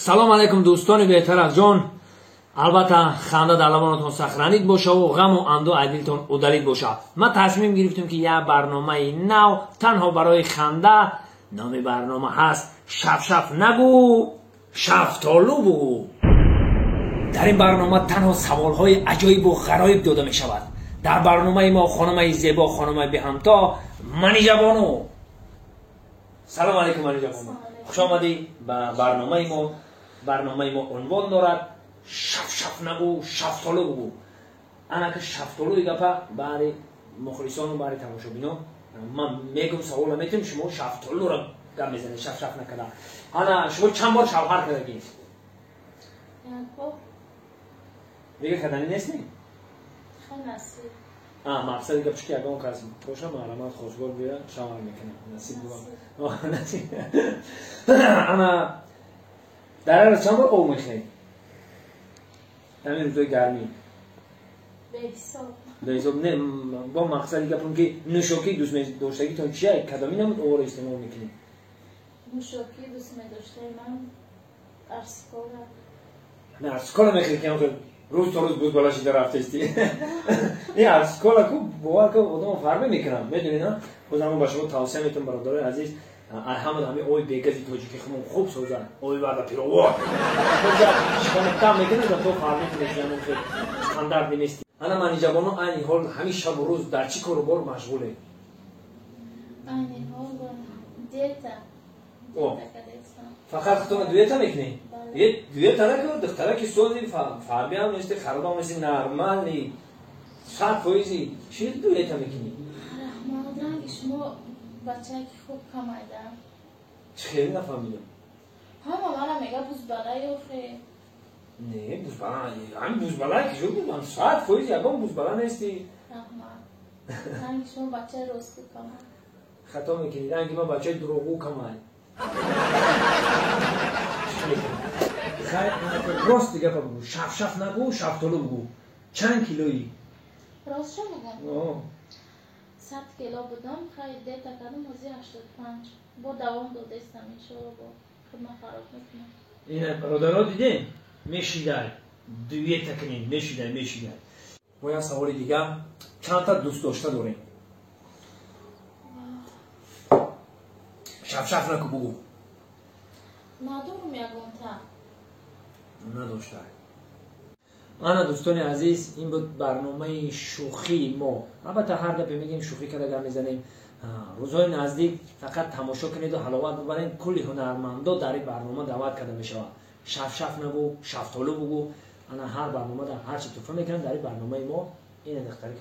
Салом алейкум, дӯстони беҳтар аз ҷон. Албатта, ханда дар лабонатон сахранид бошаву ғаму андӯ аз дилтон удалид бошад. Ман тасмим гирифтем, ки як барномаи нав танҳо барои ханда. Номи барнома ҳаст «Шафшаф нагӯ, шафтолу бугӯ». Дар ин барнома танҳо саволҳои аҷоибу ғароиб дода мешавад. Дар барномаи мо хонумаи зебо, хонумаи беҳамто Манижабону. Салом алейкум, Манижабону, хуш омадӣ ба барномаи мо. Барномаи мо унвон дорад «Шафшаф нагӯ, шафтолу бугӯ». Анака шафтолуи гапа баъри мухлисону баъри тамошобино ман мегум, савола метем, шумо шафтолуро гап мезанед, шафшаф накарда. Ана, шумо чанд бор шавҳар кардагӣ? Дига кардани нест, не? Мақсади гап чӣ, ки ягон кас боша, маҳрамат хосгор биёя, шавҳар мекунам, насиб. Ана, дар ҳар чанд бор об мехӯред ҳамин рӯзои гармӣ? Беҳисоб. Не, бо мақсади гапам, ки нӯшокии дӯст медоштагитон чия? Кадоми намуд обро истеъмол мекунед? Нӯшокии дӯст медоштаи ман арскола. Арскола мехӯред, ки рӯз то рӯз бузбала шида рафтести. Ин арскола ку, бовар ку, одам фарме мекунам, медонед. Боз ҳамон ба шумо тавсия метавон, бародарои азиз, ҳама ҳами ои бегази тоҷики хумон хуб созад, ои варда пирово шикамактам мекунад, то фарме кунед, стандарт немести. Ана, Манижабону, айни ҳол ҳамин шабу рӯз дар чӣ кору бор машғуле? Айни ҳол диета. Фақат худтона дуета мекунӣ? Дуета накун, духтараки сози, фарбиам нести, харобам нести, нормальный, 100%. Чӣ дуета мекунӣ? Раҳмат, ранги шумо бачаки хуб камайда. Чӣ хеле нафаҳмидам. Ҳама мана мега бузбала ёхе. Не, бузбала, ҳамин бузбала ки шуд, ман 100% ягон бузбала нести. Раҳмат, ранги шумо бачаи ростгӯ камай. Хато мекунӣ, ранги ман бачаи дурӯғгӯ камай. Рости гапа бугӯ, шафшаф нагӯ, шафтолу бугӯ. Чанд килоӣ? Ростшо бугӯм, 100 кило будам, хай диета кардам, ҳозир 85. Бо давом додестам, иншолло, бо худма хароб мекунам. Ина, бародаро, дидем, мешидай дуета кунем, мешидай, мешидай. Бо як саволи дига: чандта дӯстдошта дорем? Шафшаф наку, бугӯ. Надорум ягонта. Надошта. Ана, дӯстони азиз, ин буд барномаи шӯхии мо. Албатта, ҳар гапе мегӯем, шӯхӣ карда гап мезанем. Рӯзҳои наздик фақат тамошо кунеду ҳаловат бибаред. Кулли ҳунармандо дар ин барнома даъват карда мешавад. «Шафшаф нагӯ, шафтолу бугӯ». Ана, ҳар барнома дар ҳарчи туҳфа мекунам. Дар ин барномаи мо ина духтари.